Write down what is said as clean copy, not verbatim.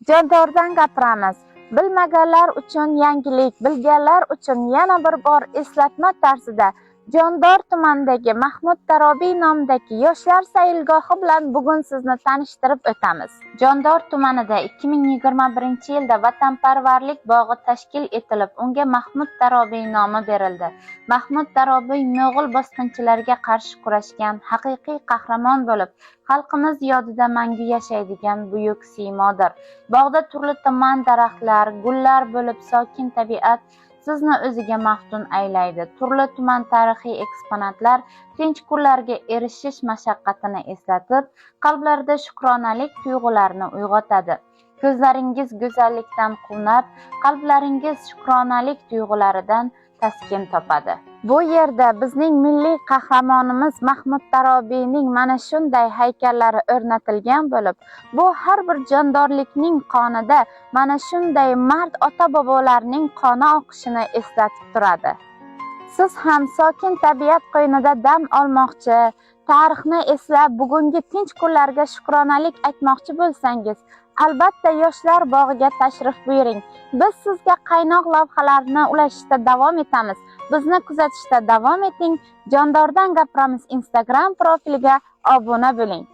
Jondordan gapiramiz. Bilmaganlar uchun yangilik, bilganlar uchun yana bir bor eslatma tarzida Jondor tumanidagi Mahmud Tarobiy nomidagi Yoshlar sayilgohi bilan bugun sizni tanishtirib o'tamiz. Jondor tumanida 2021-yilda Vatanparvarlik bog'i tashkil etilib, unga Mahmud Tarobiy nomi berildi. Mahmud Tarobiy mo'g'ul bosqinchilariga qarshi kurashgan haqiqiy qahramon bo'lib, xalqimiz yodida mangu yashaydigan buyuk siymodir. Bog'da turli tuman daraxtlar, gullar bo'lib, sokin tabiat sizni o'ziga maftun aylaydi. Turli tuman tarixiy eksponatlar tinch kunlarga erishish mashaqqatini eslatib, qalblarda shukronalik tuyg'ularini uyg'otadi. Ko'zlaringiz go'zallikdan quvnab, qalblaringiz shukronalik tuyg'ularidan taskin topadi. Bu yerda bizning milliy qahramonimiz Mahmud Tarobiyning mana shunday haykallari o'rnatilgan bo'lib, bu har bir jondorlikning qonida mana shunday mard ota-bobolarning qoni oqishini eslatib turadi. Siz ham sokin tabiat qo'ynida dam olmoqchi, tarixni eslab, bugungi tinch kunlarga shukronalik aytmoqchi bo'lsangiz, albatta Yoshlar bog'iga tashrif buyuring. Biz sizga qaynoq lavhalarni ulashishda davom etamiz. Bizni kuzatishda davom eting. Jondordan gapiramiz Instagram profiliga obuna bo'ling.